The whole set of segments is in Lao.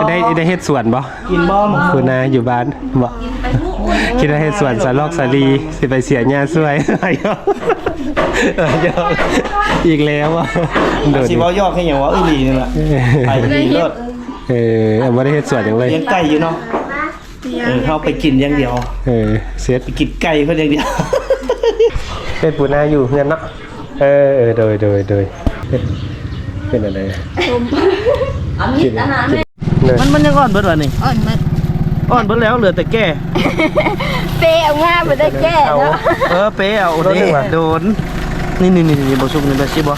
ໄດ້ ໄດ້ເຮັດສວນບໍ່? ກິນບໍ່? ຜູ້ນາຢູ່ບ້ານບໍ່? ຄິດວ່າເຮັດສວນສາລອກສາລີ ຊິໄປເສຍຫຍ້າຊ່ວຍ. ອີກແລ້ວບໍ່? ໂດດ ຊິເວົ້າຢອກໃຫ້ຫຍັງວະ? ອີ່ຫຼີນີ້ລະ ໄປອີ່ຫຼີໂລດ. ເອີ ບໍ່ໄດ້ເຮັດສວນຫຍັງເລີຍ. ລ້ຽງໄກ່ຢູ່ເນາະ. ເອີ ເຮົາໄປກິນຢ່າງດຽວ. ເອີ ເສັດ ໄປກິນໄກ່ເພິ່ນຢ່າງດຽວ. ເປັນປູນາຢູ່ເຮືອນເນາະ. ເອີ ເອີ ໂດຍ ໂດຍ ໂດຍ. ເປັນ ເປັນອັນໃດ? ກິນ ກິນ ມັນ ມັນຍັງອ່ອນເບິດວະນີ້? ອ່ອນໝົດ ອ່ອນເບິດແລ້ວ ເຫຼືອແຕ່ແກ່. ເປເອົາມາບໍ່ໄດ້ແກ່ເນາະ. ເອີ ເປເອົາເດ້ ໂດນ. ນີ້ໆໆ ບໍ່ສຸກນີ້ ແບບຊິບໍ່?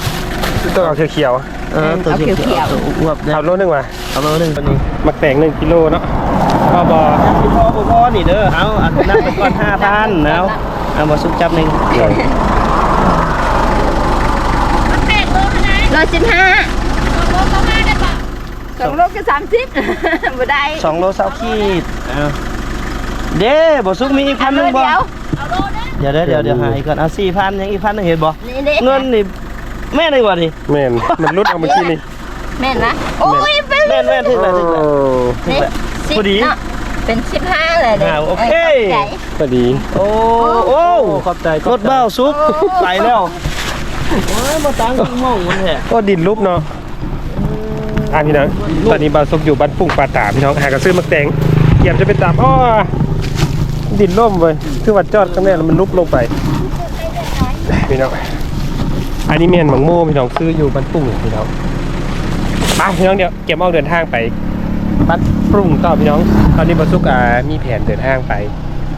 ຕ້ອງເອົາຂຽວໆ. ເອີ ເອົາຂຽວໆ ເອົາອວບເດີ. ເອົາໂລໜຶ່ງວ່າ. ເອົາໂລໜຶ່ງ ຕົວນີ້ໝາກແຕງໜຶ່ງກິໂລເນາະ. ພໍບໍ່? ຊິພໍບໍ່ພໍນີ້ເດີ. ເອົາ ອັນນັ້ນໄປກ່ອນ ຫ້າພັນ. ເອົາ ເອົາ ບໍ່ສຸກຈັບໜຶ່ງ. ໂລສິບຫ້າ. ສອງໂລກໍສາມສິບ ບໍ່ໄດ້. ສອງໂລຊາວຂີດ. ເອົາ ເດ້ ບໍ່ສຸກມີອີກພັນໜຶ່ງບໍ່? ດຽວ ດຽວ ດຽວ ຫາອີກກ່ອນ. ເອົາ ສີ່ພັນ ຍັງອີກພັນໜຶ່ງ ເຫັນບໍ່? ນີ້ເດ້ ເງິນນີ້ແມ່ນອີກບໍ່ນີ້? ແມ່ນ ມັນຫຼຸດອອກເມື່ອກີ້ນີ້. ແມ່ນນະ. ໂອ້ຍ ແມ່ນ ແມ່ນ ຖືກແລ້ວ ຖືກແລ້ວ. ໂອ້ ນີ້ ພໍດີເນາະ ເປັນສິບຫ້າແລ້ວເດ້. ອ່າ ໂອເຄ ເອີ ຂອບໃຈ ພໍດີ. ໂອ້ ໂອ້ ຂອບໃຈ ຂອບໃຈ. ລົດບ່າວສຸກ ໂອ້ ໄປແລ້ວ. ໂອ້ຍ ມາຕັ້ງໝ່ອງມັນແທ້. ໂອ້ ດິນຫຼຸບເນາະ. ອ່າ ພີ່ນ້ອງ ຕອນນີ້ບ່າວສຸກຢູ່ບ້ານປຸ່ງປ່າຕາ ພີ່ນ້ອງ ຫາກະຊື້ໝາກແຕງ ກຽມຈະໄປຕຳ. ອໍ ດິນລົ້ມເວີຍ ຄືວ່າຈອດຂ້າງໃນແລ້ວມັນຫຼຸບລົງໄປ ພີ່ນ້ອງ. ອັນນີ້ແມ່ນໝາກໂມ ພີ່ນ້ອງ ຊື້ຢູ່ບ້ານປຸ່ງ ພີ່ນ້ອງ. ໄປ ພີ່ນ້ອງ ດຽວກຽມອອກເດີນທາງໄປບ້ານປຸ່ງຕໍ່ ພີ່ນ້ອງ. ຕອນນີ້ບ່າວສຸກ ອ່າ ມີແຜນເດີນທາງໄປ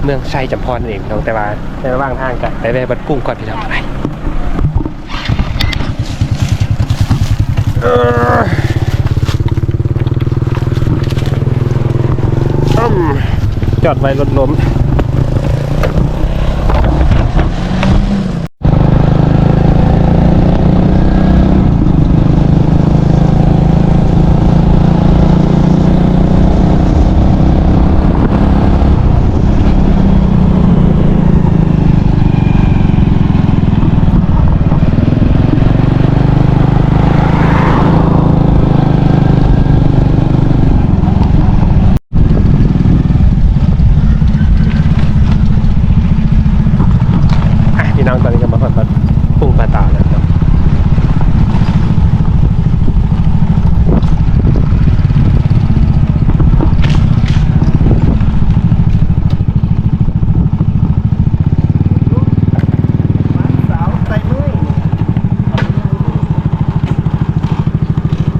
ເມືອງໄຊຈຳພອນນັ້ນເອງ ພີ່ນ້ອງ ແຕ່ວ່າໃນລະຫວ່າງທາງກະໄປແວ່ບ້ານປຸ່ງກ່ອນ ພີ່ນ້ອງ. ໄປ ເອີ ອືມ ຈອດໄວ້ລົດລົ້ມ. ອ່ະ ພີ່ນ້ອງ ຕອນນີ້ກໍມາຮອດວັດປຸ່ງປ່າຕາແລ້ວເນາະ.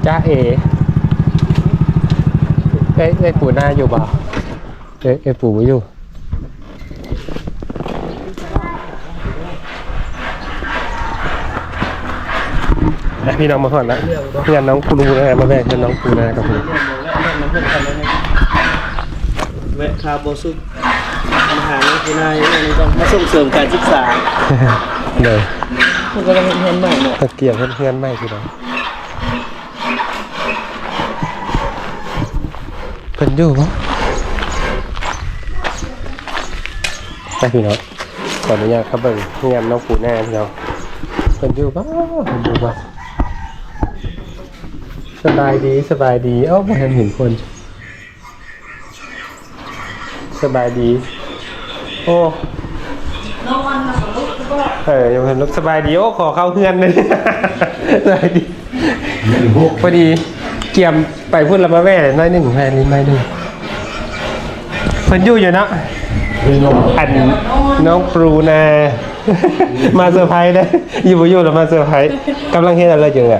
ຈ໊ະເອ ເອີຍ ເອີຍ ປູນາຢູ່ບໍ່? ເອີຍ ເອີຍ ປູບໍ່ຢູ່. ອ່ະ ພີ່ນ້ອງ ມາຮອດລະ ເຮືອນນ້ອງປູນາ ມາແວ່ເຮືອນນ້ອງປູນາກັບເພິ່ນ. ແວະຄາບໍ່ສຸກ ມາຫານ້ອງປູນາ ມາສົ່ງເສີມການສຶກສາ. ໂດຍ ເພິ່ນກຳລັງເຮັດເຮືອນໃໝ່ເນາະ. ກຽມເຮັດເຮືອນໃໝ່ ພີ່ນ້ອງ. ເພິ່ນຢູ່ບໍ່? ໄປ ພີ່ນ້ອງ ຂໍອະນຸຍາດເຂົ້າເບິ່ງເຮືອນນ້ອງປູນາ ພີ່ນ້ອງ. ເພິ່ນຢູ່ບໍ່? ເພິ່ນຢູ່ບໍ່? ສະບາຍດີ ສະບາຍດີ. ເອົ້າ ບໍ່ເຫັນ ເຫັນຄົນ. ສະບາຍດີ. ໂອ້ ເອີ ຍັງບໍ່ທັນລຸກ. ສະບາຍດີ. ໂອ້ ຂໍເຂົ້າເຮືອນເລີຍ. ສະບາຍດີ. ພໍດີກຽມໄປພຸ້ນລະ ມາແວ່ໜ້ອຍໜຶ່ງ ແວ່ນີ້ໜ້ອຍໜຶ່ງ. ເພິ່ນຢູ່ຢູ່ເນາະ. ອັນ ນ້ອງປູນາ ມາເຊີໄພເດ້. ຢູ່ບໍ່ຢູ່ລະ ມາເຊີໄພ. ກຳລັງເຮັດອັນລະຢູ່. ຮະ?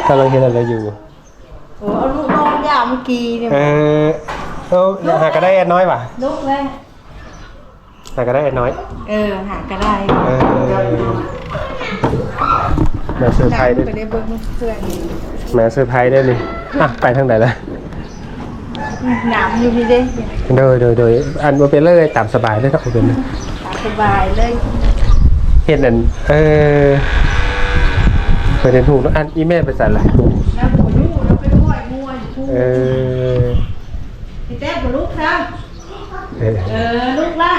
ກຳລັງເຮັດອັນລະຢູ່. ໂອ້ ເອົາລູກນ້ອງຢາມເມື່ອກີ້ນີ້. ເອີ ເອົາ ຫາກະໄດ້ແອດນ້ອຍຫວາ? ລຸກແລ້ວ ຫາກະໄດ້ແອດນ້ອຍ. ເອີ ຫາກະໄດ້. ເອີ ມາເຊີໄພເດ້ ໄປໄດ້ເບິ່ງເພື່ອນ. ມາເຊີໄພເດ້ນີ້. ອ່ະ ໄປທາງໃດລະ? ນ້ຳຢູ່ພີ້ເດ້. ໂດຍ ໂດຍ ໂດຍ. ອັນ ບໍ່ເປັນເລີຍ ຕາມສະບາຍເລີຍເນາະ. ບໍ່ເປັນ ຕາມສະບາຍເລີຍ. ເຮັດອັນ ເອີ ເປີດເຮັດຫູກເນາະ. ອັນ ອີ່ແມ່ໄປໃສລະ? ລາວບໍ່ຢູ່ ລາວໄປຫ້ອຍງົວຢູ່ພຸ້ນ. ເອີ ອີແຕ້ບໍ່ລຸກຊະ. ເອີ ເອີ ລຸກລະ.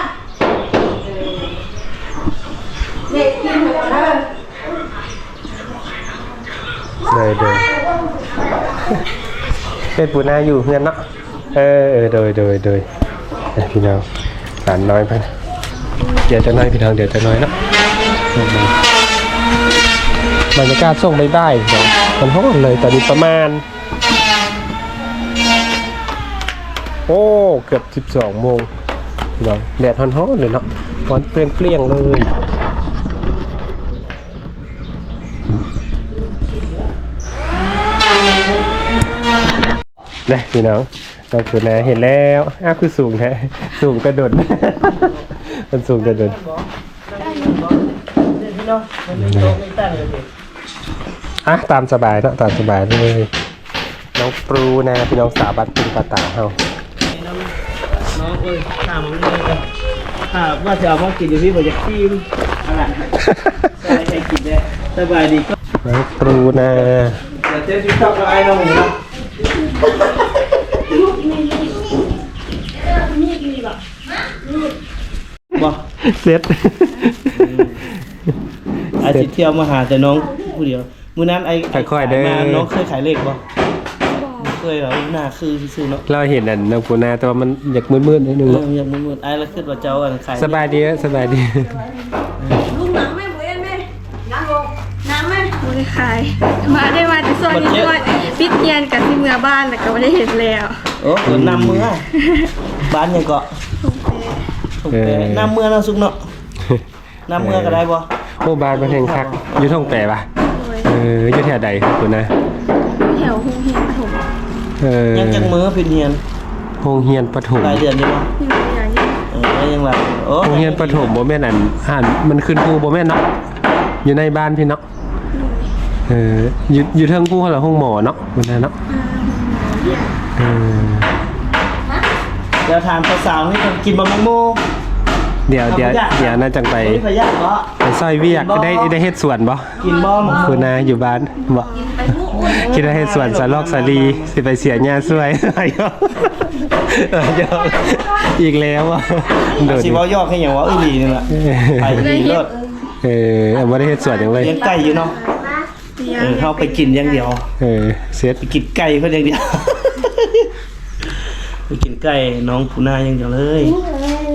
ເອີ ເດັກກິນຫົວເດີ. ໂດຍ ໂດຍ. ເປັນປູນາຢູ່ເຮືອນເນາະ. ເອີ ໂດຍ ໂດຍ ໂດຍ. ເອີ ພີ່ນ້ອງ ຫຼານນ້ອຍເພິ່ນ ດຽວຈັກໜ້ອຍພີ່ນ້ອງ ດຽວຈັກໜ້ອຍເນາະ. ບັນຍາກາດຊ່ວງບ່າຍໆ ເນາະ ມັນຮ້ອນເລີຍ. ຕອນນີ້ປະມານ ໂອ້ ເກືອບສິບສອງໂມງພີ່ນ້ອງ ແດດຮ້ອນໆ ເລີຍເນາະ ຮ້ອນເປຣຽງໆ ເລີຍ. ເດ້ພີ່ນ້ອງ ນ້ອງປູນາເຫັນແລ້ວ. ອ້າວ ຄືສູງແທ້ ສູງແຕ່ດົນ ມັນສູງແຕ່ດົນ. ອ່ະ ຕາມສະບາຍເນາະ ຕາມສະບາຍເລີຍ. ນ້ອງປູນາ ພີ່ນ້ອງສາວບ້ານປຸ່ງປາຕາເຮົາ. ນ້ອງເອີຍ ຖາມເບິ່ງກ່ອນ ຖ້າວ່າຊິເອົາມາກິນຢູ່ພີ້ ບໍ່ຢາກກິນ. ອັນນັ້ນ ໃຫ້ກິນແດ່. ສະບາຍດີ ນ້ອງປູນາ. ດຽວເຈົ້າຊິຕອບກັບອ້າຍນ້ອງເນາະ. ມີດ ມີດ ມີດ ມີດ ມີດ ບໍ່ ເສັດ. ອືມ ອາທິດທ່ຽວມາຫາແຕ່ນ້ອງຜູ້ດຽວ. ມື້ນັ້ນໄອ້ ຄ່ອຍໆເດີ ມາ ນ້ອງເຄີຍຂາຍເລກບໍ່? ບໍ່ ບໍ່ເຄີຍ. ເຮົາໜ້າຄືຊື່ໆເນາະ. ເຮົາເຫັນອັນນ້ອງປູນາ ແຕ່ວ່າມັນຢາກມືດໆໜ້ອຍໜຶ່ງເນາະ. ເອີ ຢາກມືດໆ. ອ້າຍລະຄິດວ່າເຈົ້າອັນຂາຍ. ສະບາຍດີ ສະບາຍດີ. ລຸງ ນັ່ງແມ່ ບໍ່ແມ່ນແມ່ ນັ່ງລົງ ນັ່ງແມ່. ບໍ່ໄດ້ຂາຍ ມາ ໄດ້ມາແຕ່ຊ່ວງນີ້ ຊ່ວງປິດຮຽນ ກະຊິເມືອບ້ານ ແລ້ວກະບໍ່ໄດ້ເຫັນແລ້ວ. ໂອ້ ນຳເມືອ ບ້ານຫຍັງເກາະ? ທົ່ງແປ. ເອີ ນຳເມືອເນາະ ສຸກເນາະ. ນຳເມືອກໍໄດ້ບໍ່? ໂອ້ ບ້ານເພິ່ນແຮ່ງຄັກ ຢູ່ທົ່ງແປຫວາ? ໂດຍ. ເອີ ຢູ່ແຖວໃດພຸ້ນນະ? ຢູ່ແຖວໂຮງຮຽນປະຖົມ. ເອີ ຍັງຈັກມື້ປິດຮຽນ? ໂຮງຮຽນປະຖົມ ຫຼາຍເດືອນຢູ່ບໍ່? ຍັງຫຼາຍເດືອນຢູ່. ເອີ ຍັງຫຼາຍ. ໂອ້ ໂຮງຮຽນປະຖົມບໍ່ແມ່ນອັນ ອັນມັນຂຶ້ນພູບໍ່ແມ່ນເນາະ? ຢູ່ໃນບ້ານພີ້ເນາະ. ໂດຍ. ເອີ ຢູ່ ຢູ່ເທິງພູຫັ້ນລະ ໂຮງໝໍເນາະ ພຸ້ນນະເນາະ. ອ່າ ໂຮງໝໍ. ເອີ ດຽວຖາມສາວໆ ນີ້ກິນບໍ່ໝາກໂມ. ດຽວ ດຽວ ດຽວນະຈັ່ງໄປ ໄປຊ່ອຍວຽກ. ໄດ້ ໄດ້ເຮັດສວນບໍ່? ກິນບໍ່ໝາກໂມ? ຄຸນນາຢູ່ບ້ານບໍ່? ຄິດວ່າເຮັດສວນສາລອກສາລີ ຊິໄປເສຍຫຍ້າຊ່ວຍ. ອີກແລ້ວບໍ່? ໂດນ ຊິເວົ້າຢອກເຮັດຫຍັງວະ? ອີ່ຫຼີນີ້ລະ ໄປອີ່ຫຼີໂລດ. ເອີ ບໍ່ໄດ້ເຮັດສວນຫຍັງເລີຍ. ລ້ຽງໄກ່ຢູ່ເນາະ. ເອີ ເຮົາໄປກິນຢ່າງດຽວ. ເອີ ເສັດ ໄປກິນໄກ່ເພິ່ນຢ່າງດຽວ. ໄປກິນໄກ່ນ້ອງປູນາຢ່າງດຽວເລີຍ.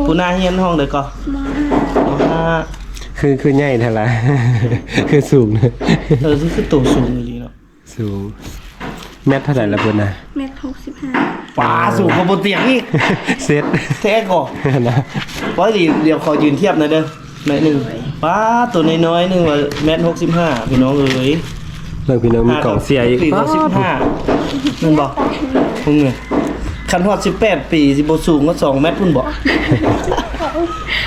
ປູນາຮຽນຫ້ອງໃດເກາະ? ມໍຫ້າ. ມໍຫ້າ. ຄື ຄືໃຫຍ່ແທ້ລະ ຄືສູງ. ເອີ ຄື ຄືໂຕສູງອີ່ຫຼີເນາະ. ສູງ ແມັດເທົ່າໃດລະພຸ້ນນະ? ແມັດຫົກສິບຫ້າ. ປາ ສູງກວ່າບົນຕຽງອີກ. ເສັດ ແທ້ກໍນະ. ໄວ້ ດຽວຂໍຢືນທຽບໜ້ອຍເດີ ໜ້ອຍໜຶ່ງ. ປາ ໂຕນ້ອຍໆໜຶ່ງວ່າແມັດຫົກສິບຫ້າ ພີ່ນ້ອງເອີຍ. ເບິ່ງພີ່ນ້ອງ ມີກອງເຊຍອີກ. ປີຫົກສິບຫ້າ ແມ່ນບໍ່? ເບິ່ງແມ່ ຄັນຮອດສິບແປດປີ ຊິບໍ່ສູງກວ່າສອງແມັດພຸ້ນບໍ່?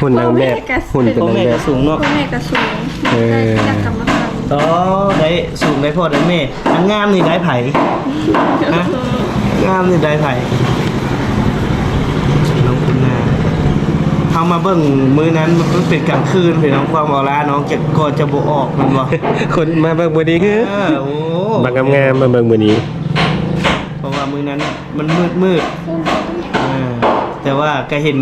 ຫຸ່ນນາງແບບ ຫຸ່ນເປັນນາງແບບ. ພໍ່ແມ່ກໍສູງເນາະ. ພໍ່ແມ່ກໍສູງ. ເອີ ຈັກກຳມະພັນ. ອໍ ໄດ້ສູງໄດ້ພໍ່ໄດ້ແມ່. ອັນງາມນີ້ໄດ້ໃຜ? ຮະ? ງາມນີ້ໄດ້ໃຜ? ນ້ອງຄຸນນາ. ເຮົາມາເບິ່ງມື້ນັ້ນ ມັນເປັນກາງຄືນ ພີ່ນ້ອງ ຄວາມອອລານ້ອງຈະ ກໍຈະບໍ່ອອກ ແມ່ນບໍ່? ຄົນມາເບິ່ງມື້ນີ້ຄື ເອີ ໂອ້ ບັກງາມໆ ມາເບິ່ງມື້ນີ້ ເພາະວ່າມື້ນັ້ນມັນມືດໆ ເອີ ແຕ່ວ່າກໍເຫັນ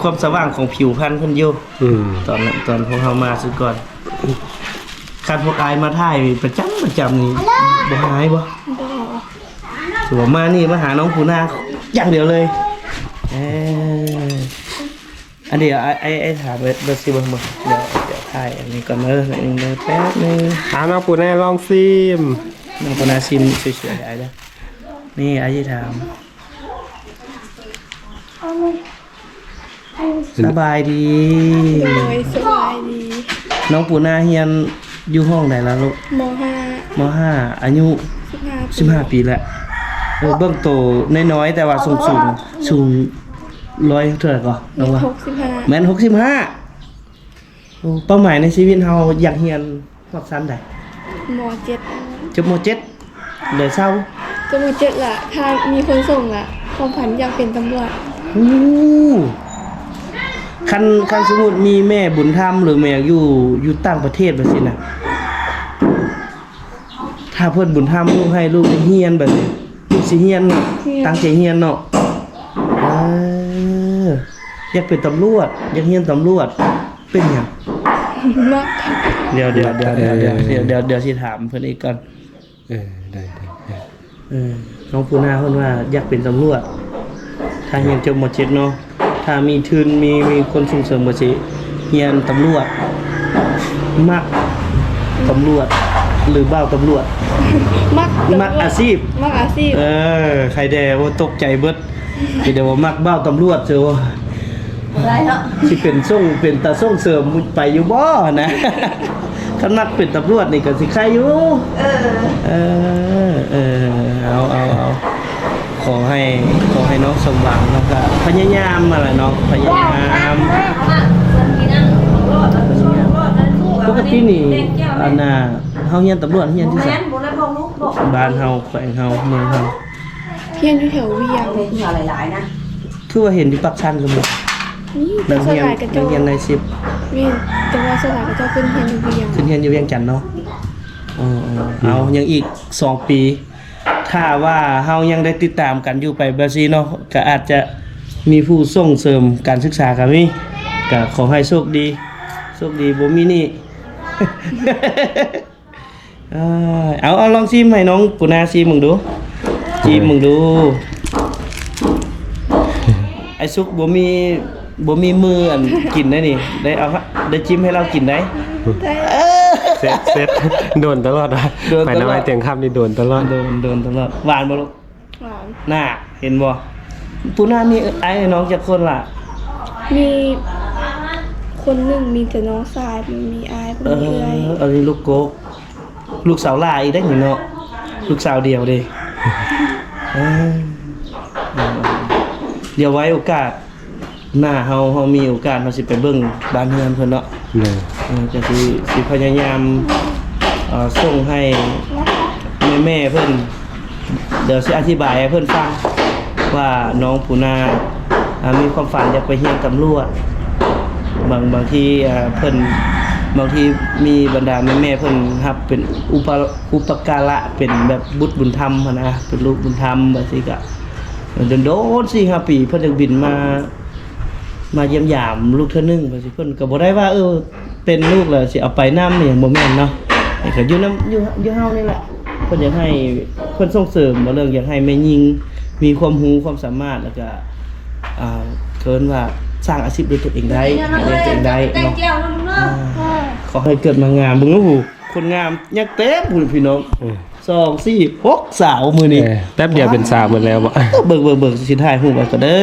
ຄວາມສະຫວ່າງຂອງຜິວພັນເພິ່ນຢູ່. ອືມ ຕອນ ຕອນພວກເຮົາມາຊຸດກ່ອນ ຄັນພວກອ້າຍມາຖ່າຍປະຈຳ ປະຈຳນີ້ ບໍ່ຫາຍບໍ່? ບໍ່. ຖືວ່າມານີ້ມາຫານ້ອງປູນາຢ່າງດຽວເລີຍ. ເອີ ອັນດຽວ ອ້າຍ ອ້າຍ ອ້າຍຖາມເບິ່ງ ຊິເບິ່ງ ເບິ່ງ ດຽວ ດຽວຖ່າຍອັນນີ້ກ່ອນເດີ ໜ້ອຍໜຶ່ງເດີ ແປັບໜຶ່ງ. ອ່າ ນ້ອງປູນາລອງຊີມ ນ້ອງປູນາຊີມສວຍໆ ໃຫ້ອ້າຍເດີ. ນີ້ ອ້າຍຊິຖາມ. ສະບາຍດີ. ໂດຍ ສະບາຍດີ. ນ້ອງປູນາຮຽນຢູ່ຫ້ອງໃດລະລູກ? ມໍຫ້າ. ມໍຫ້າ ອາຍຸ ສິບຫ້າປີ ສິບຫ້າປີແລ້ວ. ເອີ ເບິ່ງໂຕນ້ອຍໆ ແຕ່ວ່າສູງໆ ສູງຮ້ອຍເທົ່າໃດກໍ? ນ້ອງວ່າ ແມັດຫົກສິບຫ້າ. ແມັດຫົກສິບຫ້າ. ໂອ້ ເປົ້າໝາຍໃນຊີວິດເຮົາຢາກຮຽນຮອດຊັ້ນໃດ? ມໍເຈັດ. ຈົບມໍເຈັດ ແລ້ວເຊົາ? ຈົບມໍເຈັດລະ ຖ້າມີຄົນສົ່ງລະ ຄວາມຝັນຢາກເປັນຕຳຫຼວດ. ໂອ້ ຄັນ ຄັນສົມມຸດມີແມ່ບຸນທຳ ຫຼືແມ່ຢູ່ ຢູ່ຕ່າງປະເທດແບບຊີ້ນະ ຖ້າເພິ່ນບຸນທຳລູກໃຫ້ລູກໄດ້ຮຽນແບບນີ້ ລູກຊິຮຽນເນາະ? ຮຽນ. ຕັ້ງໃຈຮຽນເນາະ? ເອີ ຢາກເປັນຕຳຫຼວດ ຢາກຮຽນຕຳຫຼວດ. ເປັນຫຍັງ? ມັກ. ດຽວ ດຽວ ດຽວ ເອີ ດຽວ ດຽວຊິຖາມເພິ່ນອີກກ່ອນ. ເອີ ໄດ້ ໄດ້ ເອີ ນ້ອງປູນາເພິ່ນວ່າຢາກເປັນຕຳຫຼວດ ຖ້າຮຽນຈົບ ມ.ເຈັດ ເນາະ ຖ້າມີທຶນ ມີ ມີຄົນສົ່ງເສີມກໍຊິຮຽນຕຳຫຼວດ. ມັກຕຳຫຼວດ ຫຼື ບ່າວຕຳຫຼວດ? ມັກຕຳຫຼວດ ມັກອາຊີບ ມັກອາຊີບ. ເອີ ໃຄແດ່ ໂອ້ ຕົກໃຈເບິດ ແຕ່ວ່າມັກບ່າວຕຳຫຼວດເຊີ. ບໍ່ໄດ້ເນາະ ຊິເປັນສົ່ງ ເປັນຕາສົ່ງເສີມໄປຢູ່ບໍ່ຫັ້ນນະ? ຄັນມັກເປັນຕຳຫຼວດນີ້ກໍຊິໄຄຢູ່. ເອີ ເອີ ເອີ ເອົາ ເອົາ ເອົາ ຂໍໃຫ້ ຂໍໃຫ້ນ້ອງສົມຫວັງເນາະ ກໍພະຍາຍາມຫັ້ນແຫຼະເນາະ ພະຍາຍາມ. ປົກກະຕິນີ້ ອັນນ່າ ເຮົາຮຽນຕຳຫຼວດ ຮຽນທີ່ໃສ? ບ້ານເຮົາ ແຂວງເຮົາ ເມືອງເຮົາ. ຮຽນຢູ່ແຖວວຽງ. ຄືວ່າເຫັນຢູ່ປາກຊັນກໍມີ. ນີ້ ແຕ່ສ່ວນຫຼາຍເຂົາເຈົ້າ ນັກຮຽນນາຍສິບ. ແມ່ນ ແຕ່ວ່າສ່ວນຫຼາຍເຂົາເຈົ້າຂຶ້ນຮຽນຢູ່ວຽງ ຂຶ້ນຮຽນຢູ່ວຽງຈັນເນາະ. ເອີ ເອີ ເອົາ ຍັງອີກສອງປີ ຖ້າວ່າເຮົາຍັງໄດ້ຕິດຕາມກັນຢູ່ໄປແບບຊີ້ເນາະ ກໍອາດຈະມີຜູ້ສົ່ງເສີມການສຶກສາກໍມີ. ກໍຂໍໃຫ້ໂຊກດີ ໂຊກດີ ບໍ່ມີໜີ້. ເອີ ເອົາ ເອົາ ລອງຊີມໃຫ້ນ້ອງປູນາຊີມເບິ່ງດູ ຊີມເບິ່ງດູ. ອ້າຍສຸກບໍ່ມີ ບໍ່ມີມືອັນກິນໄດ໋ນີ້ ໄດ້ເອົາ ໄດ້ຈິ້ມໃຫ້ລາວກິນໄດ໋. ເອີ ເຊັດ ເຊັດ ໂດນຕະຫຼອດວ່າ ໂດນຕະຫຼອດ ໄປນຳອ້າຍຕຽງຄຳນີ້ໂດນຕະຫຼອດ. ໂດນ ໂດນຕະຫຼອດ. ຫວານບໍ່ລູກ? ຫວານ. ນ່າ ເຫັນບໍ່? ປູນາມີອ້າຍນ້ອງຈັກຄົນລະ? ມີຄົນໜຶ່ງ ມີແຕ່ນ້ອງຊາຍ ບໍ່ມີອ້າຍ ບໍ່ມີເອື້ອຍ. ເອີ ອັນນີ້ລູກກົກ ລູກສາວຫຼ້າອີກເດ້ນີ້ເນາະ ລູກສາວດຽວເດ້. ເອີ ດຽວໄວ້ໂອກາດໜ້າເຮົາ ເຮົາມີໂອກາດ ເຮົາຊິໄປເບິ່ງບ້ານເຮືອນເພິ່ນເນາະ. ເອີ ກໍຊິ ຊິພະຍາຍາມ ເອີ ສົ່ງໃຫ້ແມ່ໆເພິ່ນ. ດຽວຊິອະທິບາຍໃຫ້ເພິ່ນຟັງວ່ານ້ອງປູນາ ອ່າ ມີຄວາມຝັນຢາກໄປຮຽນຕຳຫຼວດ. ບາງ ບາງທີ ອ່າ ເພິ່ນ ບາງທີມີບັນດາແມ່ໆເພິ່ນຮັບເປັນອຸປະ ອຸປະກາລະ ເປັນແບບບຸດບຸນທຳຫັ້ນນະ ເປັນລູກບຸນທຳ ແບບຊີ້ກະ ດົນໆ ສີ່ຫ້າປີ ເພິ່ນຈະບິນມາ ມາຢ້ຽມຢາມລູກເທື່ອໜຶ່ງ ແບບຊີ້. ເພິ່ນກໍບໍ່ໄດ້ວ່າ ເອີ ເປັນລູກແລ້ວຊິເອົາໄປນຳ ອີຫຍັງ ບໍ່ແມ່ນເນາະ. ກໍຢູ່ນຳ ຢູ່ ຢູ່ເຮົານີ້ແຫຼະ. ເພິ່ນຢາກໃຫ້ ເພິ່ນສົ່ງເສີມວ່າເລື່ອງຢາກໃຫ້ແມ່ຍິງມີຄວາມຮູ້ຄວາມສາມາດ ແລ້ວກະ ອ່າ ເອີ້ນວ່າສ້າງອາຊີບດ້ວຍຕົນເອງໄດ້ ຫາລ້ຽງຕົນເອງໄດ້ເນາະ. ອ່າ ຂໍໃຫ້ເກີດມາງາມ. ເບິ່ງດູ ຄົນງາມຍັງເຕັມພຸ້ນພີ່ນ້ອງ. ເອີ ສອງ ສີ່ ຫົກ ສາວມື້ນີ້. ເອີ ແປັບດຽວເປັນສາວໝົດແລ້ວບໍ? ເອີ ເບິ່ງ ເບິ່ງ ເບິ່ງ ຊິຖ່າຍຮູບໄວ້ກ່ອນເດີ.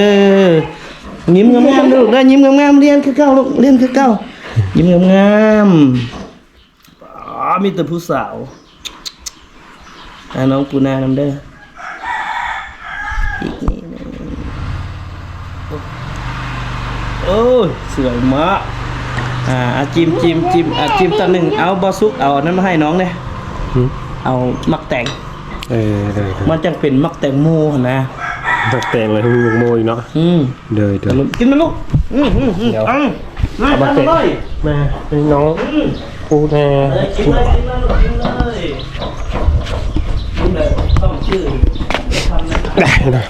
ຍິ້ມງາມໆ ລູກເດີ ຍິ້ມງາມໆ ຮຽນຄືເກົ່າລູກ ຮຽນຄືເກົ່າ ຍິ້ມງາມໆ. ປາ ມີແຕ່ຜູ້ສາວ. ອ່າ ນ້ອງປູນານຳເດີ ອີກນິດໜຶ່ງ. ໂອ້ຍ ສວຍມາກ. ອ່າ ອ່າ ຈິ້ມ ຈິ້ມ ຈິ້ມ ອ່າ ຈິ້ມຕອນໜຶ່ງ. ເອົາ ບໍ່ສຸກ ເອົາອັນນັ້ນມາໃຫ້ນ້ອງແດ່. ຫື? ເອົາໝາກແຕງ. ເອີ ໄດ້ໆ ມັນຈັ່ງເປັນໝາກແຕງໂມຫັ້ນນະ. ໝາກແຕງເລີຍ ມີໝາກໂມຢູ່ເນາະ. ອືມ ເດີ ເດີ ກິນມາລູກ. ອືມ ອືມ ອືມ ດຽວ ເອົາ ມາ ເອົາມາເຕະ ເອົາເລີຍ ມາ ນ້ອງ ອືມ ປູນາ ເອີຍ ກິນເລີຍ ກິນເລີຍ ກິນເລີຍ ກິນເລີຍ ຕ້ອງຈື່ ໄດ້ເນາະ.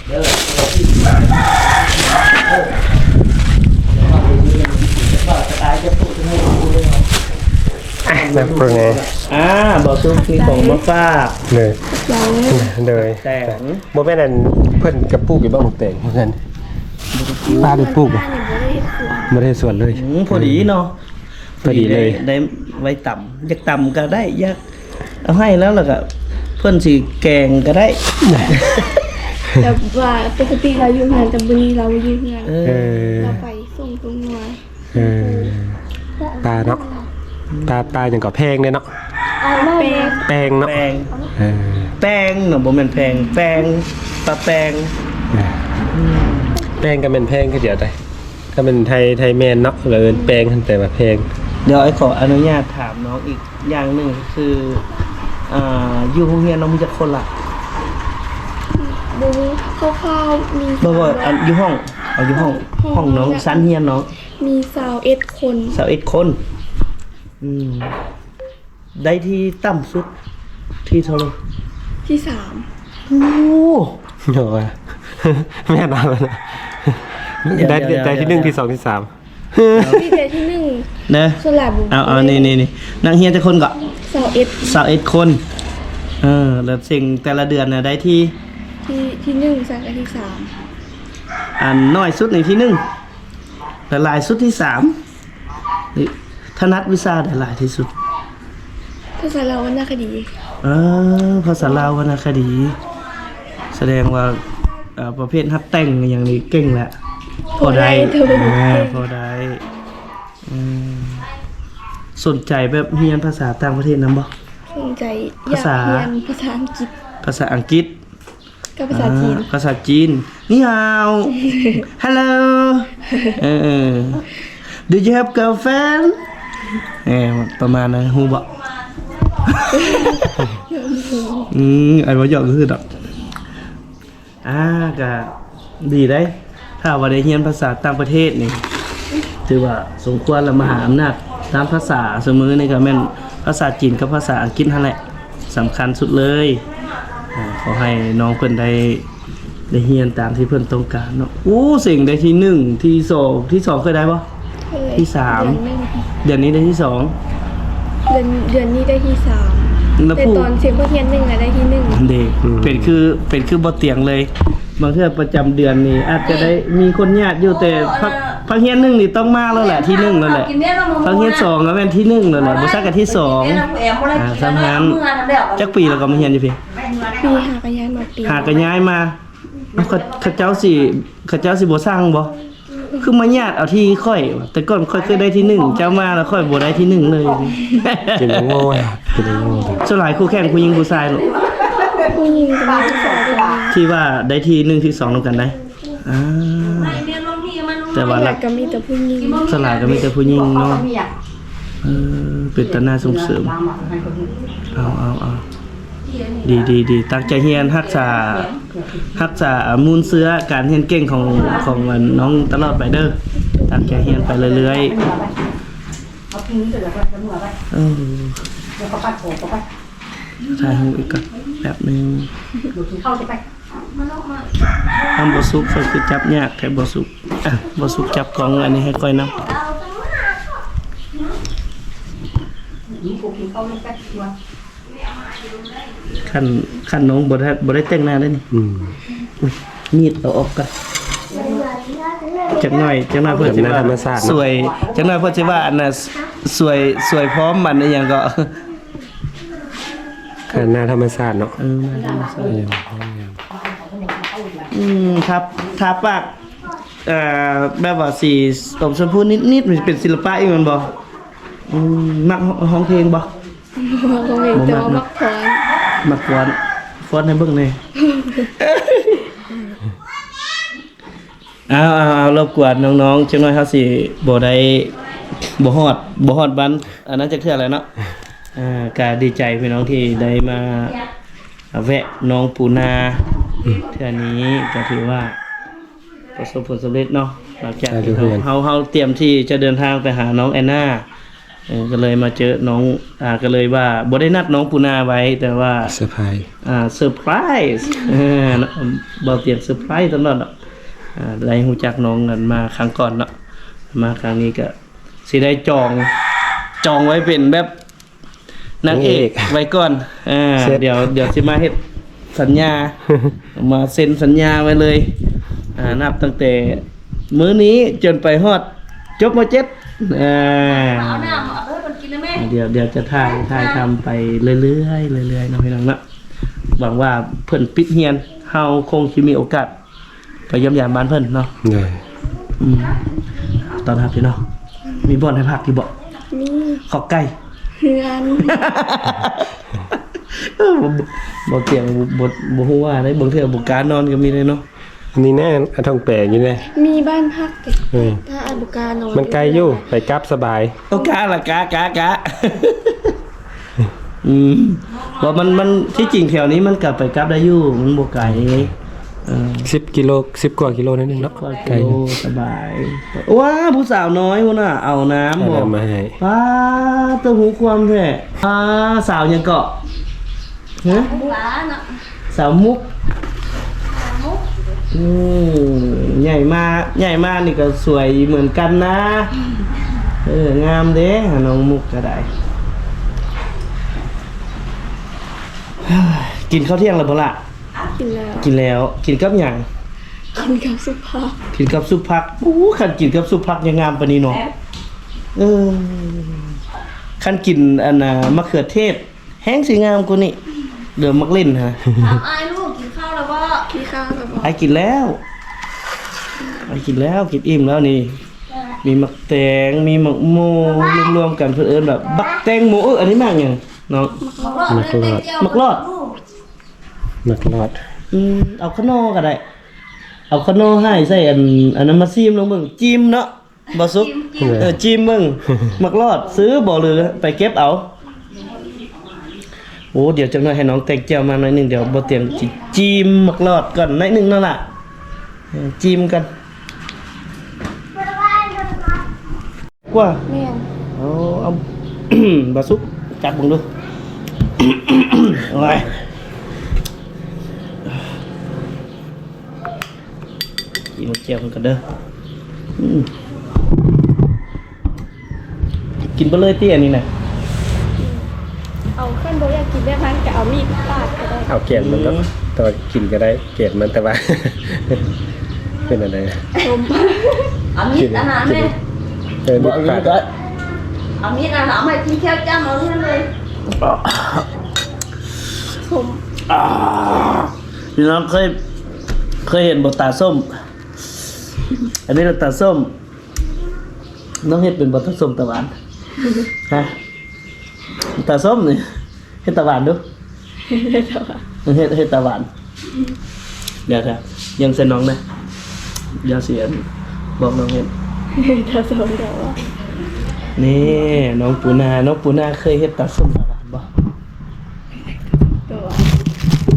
ເດີ ເດີ ສະຕາຍຈະປູດຈະໝູກ ອ່ະ ແມ່ເພິ່ນ ອ່າ ບໍ່ສຸກມີຂອງມາຝາກ. ເດີ ເດີ ແຕງ ບໍ່ແມ່ນອັນ ເພິ່ນກະປູກຢູ່ບໍ່ໝາກແຕງເພິ່ນ? ປ້າໄດ້ປູກບໍ່? ບໍ່ໄດ້ເຮັດສວນ ບໍ່ໄດ້ເຮັດສວນເລີຍ. ອືມ ພໍດີເນາະ ພໍດີເລີຍ ໄດ້ ໄດ້ໄວ້ຕຳ ຢາກຕຳກະໄດ້ ຢາກເອົາໃຫ້ແລ້ວ ແລ້ວກະເພິ່ນຊິແກງກະໄດ້. ແບບວ່າປົກກະຕິລາວຢູ່ເຮືອນ ແຕ່ມື້ນີ້ລາວບໍ່ຢູ່ເຮືອນ. ເອີ ເອີ ລາວໄປສົ່ງຕົວງົວ. ເອີ ປາເນາະ ປາ ປາຫຍັງກໍແພງເດ້ເນາະ. ແປງ ແປງເນາະ ແປງ ເອີ ແປງເນາະ ບໍ່ແມ່ນແພງ ແປງ ປາແປງ. ເອີ ອືມ ແປງກໍແມ່ນແພງຄືດຽວໃດ໋ ຖ້າແມ່ນໄທ ໄທແມ່ນເນາະ ເອີ້ນແປງຫັ້ນແປວ່າແພງ. ດຽວອ້າຍຂໍອະນຸຍາດຖາມນ້ອງອີກຢ່າງໜຶ່ງ ຄື ອ່າ ຢູ່ໂຮງຮຽນນ້ອງມີຈັກຄົນລະ? ບໍ່ຮູ້ ຄ່າວໆ ມີ ບໍ່ ບໍ່ ສາມ ອັນ ຢູ່ຫ້ອງ ເອົາຢູ່ຫ້ອງ ຫ້ອງ ຫ້ອງນ້ອງ ຊັ້ນຮຽນນ້ອງ ມີຊາວເອັດຄົນ. ຊາວເອັດຄົນ. ອືມ ໄດ້ທີ່ຕ່ຳສຸດທີ່ເທົ່າໃດ? ທີສາມ. ໂອ້ ໂຫ ແມ່ນບໍ່? ໄດ້ ດຽວ ໄດ້ ໄດ້ ໄດ້ທີໜຶ່ງ ທີສອງ ທີສາມ ມີແຕ່ທີໜຶ່ງນະ. ສ່ວນຫຼາຍບໍ່ ເອົາ ເອົາ ນີ້ ນີ້ ນີ້ ນັກຮຽນຈັກຄົນເກາະ? ຊາວເອັດ ຊາວເອັດຄົນ. ເອີ ແລ້ວເສັງແຕ່ລະເດືອນນະໄດ້ທີ່ ທີ່ ທີ່ໜຶ່ງ ຊັ້ນກໍທີ່ສາມ ອັນນ້ອຍສຸດນີ້ທີ່ໜຶ່ງ ແລະຫຼາຍສຸດທີ່ສາມ. ນີ້ ຖະໜັດວິຊາໃດຫຼາຍທີ່ສຸດ? ພາສາລາວວັນນະຄະດີ. ເອີ ພາສາລາວວັນນະຄະດີ ສະແດງວ່າ ເອີ ປະເພດຮັບແຕ່ງອີ່ຫຍັງນີ້ເກັ່ງແຫຼະ ພໍໄດ້ ພໍໄດ້ ເອີ ພໍໄດ້. ເອີ ສົນໃຈແບບຮຽນພາສາຕ່າງປະເທດນຳບໍ່? ສົນໃຈ ພາສາ ຢາກຮຽນພາສາອັງກິດ. ພາສາອັງກິດ ກັບພາສາຈີນ ອ່າ ພາສາຈີນ ນີ້ຮາວ Hello ເອີ Do you have girlfriend? ເອີ ປະມານນັ້ນ ຮູ້ບໍ່? ອືມ ອ້າຍເວົ້າຫຍອກຊື່ໆດອກ. ອ່າ ກະດີໄດ໋ ຖ້າວ່າໄດ້ຮຽນພາສາຕ່າງປະເທດນີ້ ຖືວ່າສົມຄວນລະ. ມະຫາອຳນາດດ້ານພາສາຊຸມື້ນີ້ກະແມ່ນພາສາຈີນກັບພາສາອັງກິດຫັ້ນແຫຼະ ສຳຄັນສຸດເລີຍ. ອ່າ ຂໍໃຫ້ນ້ອງເພິ່ນໄດ້ ໄດ້ຮຽນຕາມທີ່ເພິ່ນຕ້ອງການເນາະ. ໂອ້ ເສັງໄດ້ທີໜຶ່ງ ທີສອງ ທີສອງເຄີຍໄດ້ບໍ່? ເຄີຍ ທີສາມ ເດືອນໜຶ່ງ ເດືອນນີ້ໄດ້ທີສອງ ເດືອນ ເດືອນນີ້ໄດ້ທີສາມ ແລ້ວ ແຕ່ຕອນເສັງພາກຮຽນໜຶ່ງນະໄດ້ທີໜຶ່ງ. ເດ້ ອືມ ເປັນຄື ເປັນຄືບໍ່ຕຽງເລີຍ. ບາງເທື່ອປະຈຳເດືອນນີ້ອາດຈະໄດ້ມີຄົນຍາດຢູ່ ແຕ່ພາກ ພາກຮຽນໜຶ່ງນີ້ຕ້ອງມາແລ້ວແຫຼະ ທີໜຶ່ງແລ້ວແຫຼະ. ພາກຮຽນສອງກໍແມ່ນທີໜຶ່ງແລ້ວແຫຼະ ບໍ່ຊັກກໍທີສອງ. ອ່າ ຊ່ຳຫັ້ນ. ຈັກປີແລ້ວກໍມາຮຽນຢູ່ພີ້? ປີຫ້າກໍຍ້າຍມາປີ ຫ້າກໍຍ້າຍມາ. ເຂົາ ເຂົາເຈົ້າຊິ ເຂົາເຈົ້າຊິບໍ່ຊັງບໍ່? ຄືມາຍາດເອົາທີ່ຂ້ອຍ ແຕ່ກ່ອນຂ້ອຍເຄີຍໄດ້ທີໜຶ່ງ ເຈົ້າມາແລ້ວຂ້ອຍບໍ່ໄດ້ທີໜຶ່ງເລີຍ. ເປັນຫຍັງງໍ ເປັນຫຍັງງໍ? ສ່ວນຫຼາຍຄູ່ແຂ່ງຜູ້ຍິງຜູ້ຊາຍລູກ? ຜູ້ຍິງກໍມີຜູ້ຊາຍກໍມີ. ທີ່ວ່າໄດ້ທີໜຶ່ງ ທີສອງນຳກັນໄດ໋. ອ່າ ແຕ່ວ່າຫຼັກ ສ່ວນຫຼາຍກໍມີແຕ່ຜູ້ຍິງ ສ່ວນຫຼາຍກໍມີແຕ່ຜູ້ຍິງເນາະ. ເອີ ເປັນຕາໜ້າສົ່ງເສີມ. ເອົາ ເອົາ ເອົາ ດີ ດີ ດີ ຕັ້ງໃຈຮຽນ ຮັກສາ ຮັກສາມູນເຊື້ອການຮຽນເກັ່ງຂອງ ຂອງອັນນ້ອງຕະຫຼອດໄປເດີ້. ຕັ້ງໃຈຮຽນໄປເລື້ອຍໆ. ເອີ ຖ່າຍຮູບອີກກ່ອນແປັບໜຶ່ງ. ທຳບໍ່ສຸກ ຂ້ອຍຄືຈັບຍາກແທ້ບໍ່ສຸກ. ອ່ະ ບໍ່ສຸກຈັບກ້ອງອັນນີ້ໃຫ້ຂ້ອຍນຳ. ຄັນ ຄັນນ້ອງບໍ່ໄດ້ ບໍ່ໄດ້ແຕ່ງໜ້າເດ້ນີ້. ອືມ ມີດເອົາອອກກ່ອນ. ຈັກໜ້ອຍ ຈັກໜ້ອຍເພິ່ນຊິວ່າ ສວຍ ຈັກໜ້ອຍເພິ່ນຊິວ່າອັນນ່າ ສວຍ ສວຍພ້ອມ ອັນອີ່ຫຍັງກໍ ຄັນໜ້າທຳມະຊາດເນາະ. ເອີ ໜ້າທຳມະຊາດ. ອືມ ອືມ ທາ ທາປາກ ເອີ ແບບວ່າສີອົມຊົມພູນິດໆ ມັນເປັນສິລະປະອີກແມ່ນບໍ່? ອືມ ມັກຮ້ອງເພງບໍ່? ບໍ່ ບໍ່ເພງ ແຕ່ວ່າມັກຟ້ອນ ມັກຟ້ອນ ຟ້ອນໃຫ້ເບິ່ງແດ່. ເອົາ ເອົາ ເອົາ ລົບກວນນ້ອງໆ ຈັກໜ້ອຍເຮົາຊິບໍ່ໄດ້ ບໍ່ຮອດ ບໍ່ຮອດວັນອັນນັ້ນຈັກເທື່ອແລ້ວເນາະ. ອ່າ ກະດີໃຈພີ່ນ້ອງທີ່ໄດ້ມາແວະນ້ອງປູນາເທື່ອນີ້ ກະຖືວ່າປະສົບຜົນສຳເລັດເນາະ. ຫຼັງຈາກທີ່ເຮົາ ເຮົາ ເຮົາຕຽມທີ່ຈະເດີນທາງໄປຫານ້ອງແອນນາ ເອີ ກໍເລີຍມາເຈີນ້ອງ ອ່າ ກໍເລີຍວ່າບໍ່ໄດ້ນັດນ້ອງປູນາໄວ້ ແຕ່ວ່າເຊີໄພຣສ໌ ອ່າ ເຊີໄພຣສ໌ ເອີ ເນາະ ບໍ່ຕຽມເຊີໄພຣສ໌ຕະຫຼອດເນາະ. ອ່າ ໄດ້ຮູ້ຈັກນ້ອງນັ້ນມາຄັ້ງກ່ອນເນາະ ມາຄັ້ງນີ້ກໍຊິໄດ້ຈອງ ຈອງໄວ້ເປັນແບບນາງເອກ ນາງເອກໄວ້ກ່ອນ. ອ່າ ດຽວ ດຽວຊິມາເຮັດສັນຍາ ມາເຊັນສັນຍາໄວ້ເລີຍ. ອ່າ ນັບຕັ້ງແຕ່ ມື້ນີ້ຈົນໄປຮອດຈົບ ມໍເຈັດ. ເອົານ້ຳ ເອົາໄປໃຫ້ເພິ່ນກິນນະແມ່. ດຽວ ດຽວຈະຖ່າຍ ຖ່າຍທຳໄປເລື້ອຍໆ ເລື້ອຍໆເນາະພີ່ນ້ອງເນາະ. ຫວັງວ່າເພິ່ນປິດຮຽນ ເຮົາຄົງຊິມີໂອກາດໄປຢ້ຽມຢາມບ້ານເພິ່ນເນາະ. ໂດຍ ອືມ ຕ້ອນຮັບຢູ່ເນາະ. ມີບ່ອນໃຫ້ພັກຢູ່ບໍ່? ມີ. ຄອກໄກ່ ເຮືອນ. ເອີ ບໍ່ ບໍ່ຕຽງ ບໍ່ ບໍ່ຮູ້ວ່າໄດ໋ ບາງເທື່ອບໍ່ກ້ານອນກໍມີເດ້ເນາະ. ອັນນີ້ແນ່ ອາ ທ້ອງແປຢູ່ແນ່ ມີບ້ານພັກເດ້. ເອີ ຖ້າອາ ບໍ່ກ້ານອນ ມັນໄກຢູ່ ໄປກັບສະບາຍ. ໂອ ກ້າລະ ກ້າ ກ້າ ກ້າ. ອືມ ວ່າມັນ ມັນ ທີ່ຈິງແຖວນີ້ມັນກະໄປກັບໄດ້ຢູ່ ມັນບໍ່ໄກ. ເອີ ສິບກິໂລ ສິບກວ່າກິໂລໜ້ອຍໜຶ່ງເນາະ. ກວ່າກິໂລ ໄກຢູ່ ສະບາຍ. ວ້າ ຜູ້ສາວນ້ອຍພຸ້ນນະ ເອົານ້ຳບໍ່ ເອົານ້ຳມາໃຫ້. ປ້າ ໂຕຮູ້ຄວາມແທ້. ປ້າ ສາວຫຍັງເກາະ? ຮະ? ສາວມຸກ. ອືມ ໃຫຍ່ມາ ໃຫຍ່ມານີ້ກໍສວຍເໝືອນກັນນະ. ເອີ ງາມເດ້ ນ້ອງມຸກກໍໄດ້. ກິນເຂົ້າທ່ຽງແລ້ວບໍ່ລະ? ກິນແລ້ວ ກິນແລ້ວ. ກິນກັບຫຍັງ? ກິນກັບຊຸບຜັກ ກິນກັບຊຸບຜັກ. ໂອ້ ຄັນກິນກັບຊຸບຜັກຍັງງາມປານນີ້ເນາະ. ແຊບ ເອີ ຄັນກິນອັນນ່າ ມະເຂືອເທດ ແຮງຊິງາມກວ່ານີ້. ເດີ ມັກຫຼິ້ນຫະ. ຖາມອ້າຍລູກ ກິນເຂົ້າແລ້ວບໍ່? ກິນເຂົ້າແລ້ວບໍ່? ອ້າຍກິນແລ້ວ ອ້າຍກິນແລ້ວ ກິນອີ່ມແລ້ວນີ້. ມີໝາກແຕງ ມີໝາກໂມ ລວມໆກັນເພິ່ນເອີ້ນວ່າບັກແຕງໂມ. ເອີ ອັນນີ້ໝາກຫຍັງນ້ອງ? ໝາກຫຼອດ ໝາກຫຼອດ ໝາກຫຼອດ ໝາກຫຼອດ. ອືມ ເອົາຂະໜໍ່ກໍໄດ້ ເອົາຂະໜໍ່ຫາຍໃສ່ອັນ ອັນນັ້ນມາຊີມລອງເບິ່ງ. ຈິ່ມເນາະ ບໍ່ສຸກ ເອີ ຈິ່ມເບິ່ງ ໝາກຫຼອດຊື້ບໍ່ ຫຼືໄປເກັບເອົາ? ໂອ້ ດຽວຈັກໜ້ອຍໃຫ້ນ້ອງແຕ່ງແຈ່ວມາໜ້ອຍໜຶ່ງ ດຽວບໍ່ຕຽງຊິຈິ່ມໝາກຫຼອດກ່ອນໜ້ອຍໜຶ່ງເນາະລະ. ເອີ ຈິ່ມກ່ອນ ກວ່າ ແມ່ນ. ໂອ້ ເອົາ ບໍ່ສຸກ ຈັບເບິ່ງດູ. ໂອ້ຍ ກິນແຈ່ວເພິ່ນກ່ອນເດີ. ອືມ ກິນໄປເລີຍຕິອັນນີ້ນະ? ເອົາ ຄັນບໍ່ຢາກກິນແບບນັ້ນກໍເອົາມີດປາດກໍໄດ້. ເອົາແກນມັນເນາະ ອືມ ແຕ່ວ່າກິນກໍໄດ້ແກນມັນ ແຕ່ວ່າເປັນອັນໃດ? ສົ້ມ. ເອົາມີດອັນນັ້ນແມ່. ເອີ ມີດປາດ. ເອົາມີດອັນນັ້ນ ເອົາໄມ້ຕີແຂ້ວຈ້ຳເອົາເລີຍ. ສົ້ມ. ພີ່ນ້ອງເຄີຍ ເຄີຍເຫັນບໍ່ຕາສົ້ມ? ອັນນີ້ລະຕາສົ້ມ. ນ້ອງເຮັດເປັນບໍ່ ຕາສົ້ມຕາຫວານ? ຮະ ຕາສົ້ມນີ້ ເຮັດຕາຫວານດູ. ເຮັດຕາຫວານ ເຮັດ ເຮັດຕາຫວານ. ດຽວ ດຽວ ຍັງໃສ່ນ້ອງນະ. ດຽວຊິອັນ ບອກນ້ອງເຮັດ ຕາສົ້ມຕາຫວານ. ນີ້ ນ້ອງປູນາ ນ້ອງປູນາເຄີຍເຮັດຕາສົ້ມຕາຫວານບໍ່?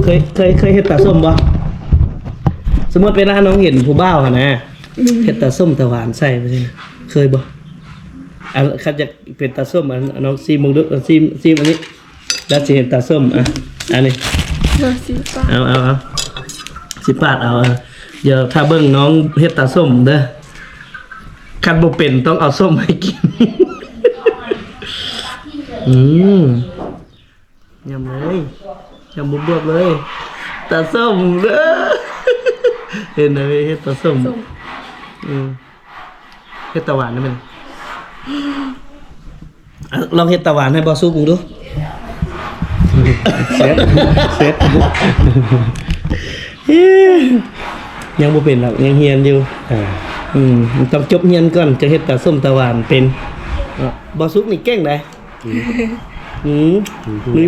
ເຄີຍ ເຄີຍ ເຄີຍເຮັດຕາສົ້ມບໍ່? ສົມມຸດເວລານ້ອງເຫັນຜູ້ບ່າວຫັ້ນນະ ອືມ ເຮັດຕາສົ້ມຕາຫວານໃສ່ ເຄີຍບໍ່? ອັນ ຄັນຢາກເປັນຕາສົ້ມ ອັນ ນ້ອງຊີມເບິ່ງດູ ຊີມ ຊີມອັນນີ້ ແລ້ວຊິເຫັນຕາສົ້ມ. ອ່ະ ອັນນີ້ ເອົາ ຊິປາດ ເອົາ ເອົາ ເອົາ ຊິປາດເອົາ. ເອີ ດຽວຖ້າເບິ່ງນ້ອງເຮັດຕາສົ້ມເດີ ຄັນບໍ່ເປັນຕ້ອງເອົາສົ້ມໃຫ້ກິນ. ອືມ ຍຳເລີຍ ຍຳບວບໆເລີຍ ຕາສົ້ມເດີ. ເຫັນໄດ໋ ເຮັດຕາສົ້ມ ສົ້ມ. ອືມ ເຮັດຕາຫວານໄດ້ແມ່ນ. ອ່ະ ລອງເຮັດຕາຫວານໃຫ້ບໍ່ສຸກເບິ່ງດູ. ເຊັດ ເຊັດ ຍັງບໍ່ເປັນດອກ ຍັງຮຽນຢູ່. ເອີ ອືມ ຕ້ອງຈົບຮຽນກ່ອນ ຈະເຮັດຕາສົ້ມຕາຫວານເປັນ. ເອີ ບໍ່ສຸກນີ້ເກັ່ງໃດ໋. ອືມ ອືມ ອືມ ນີ້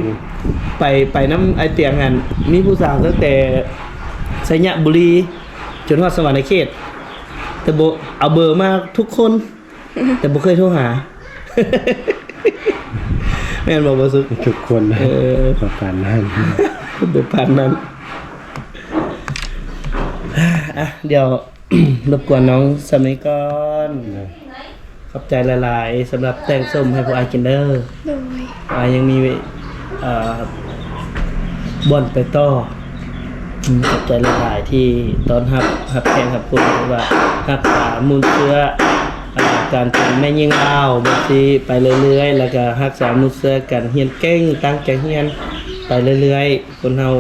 ໄປ ໄປນຳອ້າຍຕຽງຫັ້ນ ມີຜູ້ສາວຕັ້ງແຕ່ໄຊຍະບູລີ ຈົນຮອດສະຫວັນນະເຂດ ແຕ່ບໍ່ເອົາເບີມາທຸກຄົນ ແຕ່ບໍ່ເຄີຍໂທຫາ ແມ່ນບໍ່ ບໍ່ສຸກ? ທຸກຄົນ. ເອີ ປະມານນັ້ນ ປະມານນັ້ນ. ອ່ະ ດຽວ ລົບກວນນ້ອງສ່ຳນີ້ກ່ອນ. ໂດຍ ຂອບໃຈຫຼາຍໆ ສຳລັບແຕ່ງສົ້ມໃຫ້ພວກອ້າຍກິນເດີ. ໂດຍ ອ້າຍຍັງມີ ເອີ ບ່ອນໄປຕໍ່. ອືມ ຂອບໃຈຫຼາຍໆ ທີ່ຕ້ອນຮັບ ຮັບແຂກຮັບຄົນ ຫຼືວ່າຮັກສາມູນເຊື້ອ ອ່າ ການເປັນແມ່ຍິງລາວ ແບບທີ່ໄປເລື້ອຍໆ ແລ້ວກະຮັກສາມູນເຊື້ອການຮຽນເກັ່ງ ຕັ້ງໃຈຮຽນໄປເລື້ອຍໆ. ຄົນເຮົາ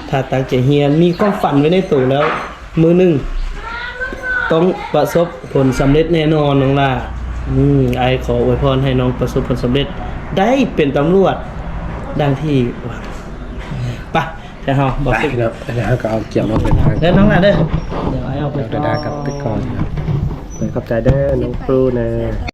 ຖ້າຕັ້ງໃຈຮຽນ ມີຄວາມຝັນໄວ້ໃນໂຕແລ້ວ ມື້ໜຶ່ງຕ້ອງປະສົບຜົນສຳເລັດແນ່ນອນນ້ອງຫຼ້າ. ອືມ ອ້າຍຂໍອວຍພອນໃຫ້ນ້ອງປະສົບຜົນສຳເລັດ ໄດ້ເປັນຕຳຫຼວດດັ່ງທີ່ຫວັງ. ໄປ ແຕ່ເຮົາບໍ່ ໄປ ເນາະ ແຕ່ເຮົາກໍເອົາກຽມມາເປັນທາງ ເດີນ້ອງຫຼ້າເດີ. ດຽວອ້າຍອອກໄປ ດາດາກັບໄປກ່ອນ. ຂອບໃຈເດີນ້ອງຄູນະ.